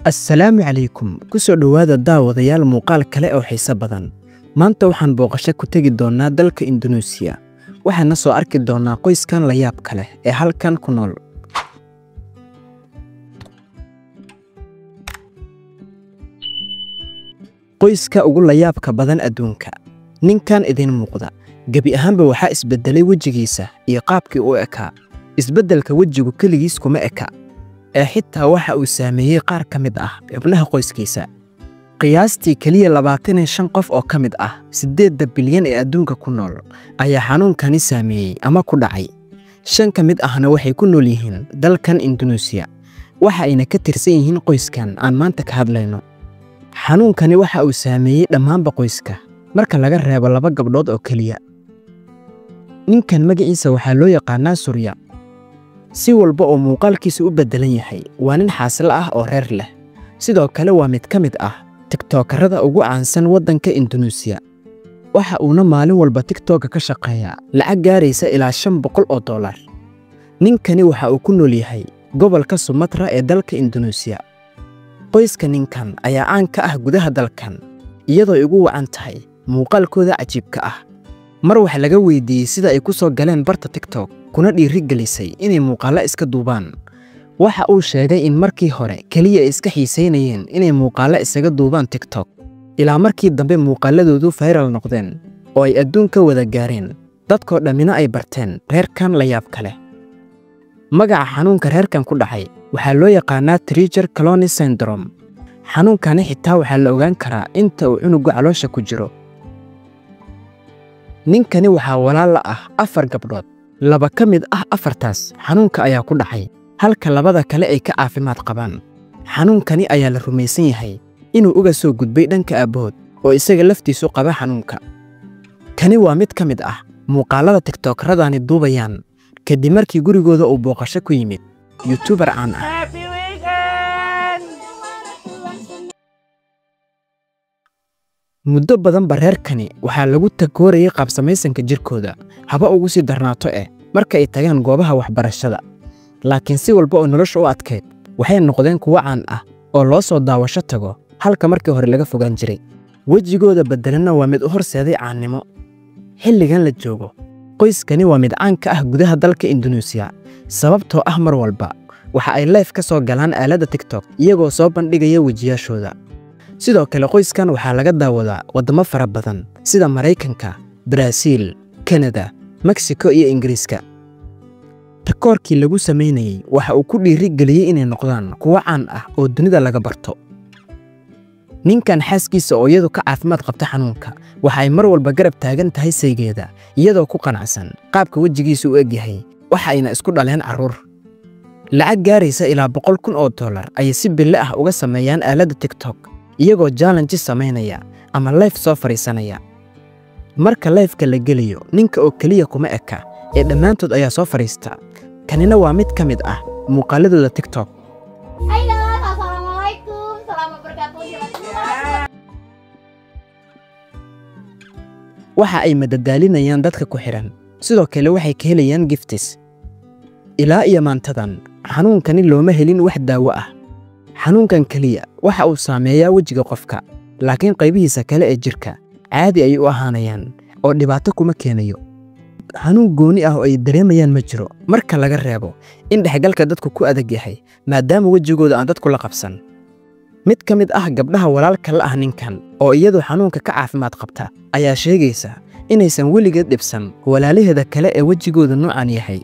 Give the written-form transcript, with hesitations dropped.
Assalaamu calaykum. Ku soo dhowaada daawadayaal muuqaal kale oo xiiso badan. Maanta waxaan booqasho ku tegi doonaa dalka Indunuusiya. Waxaana soo arki doonaa qoyskan la yaabka leh ee halkan ku nool. Qoyska ugu layaabka badan adduunka. Ninkan idin muuqda gebi ahaanba waxaa isbedelay wejigiisa iyo qaabkii u ekaa. Isbeddelka wejigu keligiis kuma eka, ee xitaa waxa uu saameeyey qaar ka mid ah xubnaha qoyskiisa. Qiyaastii keliya 25 qof oo ka mid ah 8 bilyan ee adduunka ku nool ayaa xanuunkani saameeyey ama ku dhacay. 5 ka mid ahna waxay ku nool yihiin dalkan Indunuusiya, waxa ayna ka tirsan yihiin qoyskan aan maanta ka hadlayno. Xanuunkani waxa uu saameeyey dhammaanba qoyska, marka laga reebo 2 gabdhood oo keliya. Ninkan magaciisa waxaa loo yaqaanaa Surya. Si walba oo muuqaalkiisu u beddelan yahay, waa nin xaasilo ah oo reer leh. Sidoo kale waa mid ka mid ah tiktokarada ugu caansan waddanka Indunuusiya. Waxa uuna maalin walba TikTok ka shaqeeyaa lacag gaaraysa ilaa $500 oo. Ninkani waxa uu ku nool yahay gobolka Sumatra ee dalka Indunuusiya. Qoyska ninkan ayaa caan ka ah gudaha dalkan, iyadoo ay ugu wacan tahay muuqaalkooda cajiibka ah. Mar wax laga weydiiyey sida ay ku soo galeen barta TikTok kuna dhiirigelisay inay muuqaallo iska duubaan, waxa uu sheegay in markii hore keliya ay iska xiisaynayeen inay muuqaallo isaga duubaan TikTok, ilaa markii dambe muuqaaladoodu viral noqdeen oo ay adduunka wada gaareen, dadkoo dhammina ay barteen reerkan la yaabka leh. Magaca xanuunka reerkan ku dhacay waxaa loo yaqaanaa Treacher Collins Syndrome. Xanuunkani xitaa waxaa la ogaan karaa inta uu cunugu caloosha ku jiro. Ninkani waxaa walaal la ah 4 gabdhood. 2 ka mid ah 4taas xanuunka ayaa ku dhacay, halka 2da kale ay ka caafimaad qabaan. Xanuunkani ayaa la rumaysan yahay inuu uga soo gudbay dhanka aabbahood oo isaga laftiisu qaba xanuunka. Kani waa mid ka mid ah muuqaalada tiktokradani duubayaan kadib markii gurigooda uu booqasho ku yimid YouTuber caan ah. Happy weekend! Muddo badanba reerkani waxaa lagu takoorayay qaabsamaysanka jirkooda, haba ugu sii darnaato marka ay tagaan goobaha waxbarashada. Laakiin si walba oo nolosha u adkayd, waxay noqdeen kuwo caan ah oo loo soo daawasho tago halka markii hore laga fogaan jiray. Wejigooda beddelanna waa mid u horseeday caannimo. Xilligan la joogo, qoyskani waa mid caan ka ah gudaha dalka Indunuusiya, sababtoo ah mar walba waxa ay live ka soo galaan aaladda TikTok iyagoo soo bandhigaya wejiyaashooda. Sidoo kale qoyskan waxaa laga daawadaa waddamo fara badan sida Maraykanka, Baraasiil, Kanada, Mexico iyo Ingiriiska. Takoorkii lagu samaynayay waxa uu ku dhiirigeliyey inay noqdaan kuwo caan ah oo dunida laga barto. Ninkan xaaskiisa oo iyadu ka caafimaad qabta xanuunka, waxa ay mar walba garab taagan tahay saygeeda, iyadoo ku qanacsan qaabka wejigiisu u egyahay, waxa ayna isku dhaleen carruur. Lacag gaaraysa ilaa $100,000 oo ayay si bille ah uga sameeyaan aaladda TikTok, iyagoo challenge samaynaya ama live soo fariisanaya. Marka live-ka la geliyo, ninka oo keliya kuma eka, ee dhammaantood ayaa soo fariista. Kanina waa mid ka mid ah muuqaaladooda TikTok. Hai guys, assalamualaikum, selamat bergabung di channel. Waxa ay madadaalinayaan dadka ku xiran, sidoo kale waxay ka helayaan gifts. Ilaa iyo maantadan, xanuunkani looma helin wax daawo ah. Xanuunkan keliya waxa uu saameeyaa wejiga qofka, laakiin qaybihiisa kale ee jirka caadi ayay u ahaanayaan oo dhibaato kuma keenayo. Xanuun gooni ah oo ay dareemayaan ma jiro, marka laga reebo in dhexgalka dadku ku adag yahay maadaama wejigooda aan dadku la qabsan. Mid ka mid ah gabdhaha walaalka la ah ninkan oo iyadu xanuunka ka caafimaad qabta ayaa sheegaysa inaysan weligeed dhibsan walaalaheeda kale ee wejigooda noocan yahay.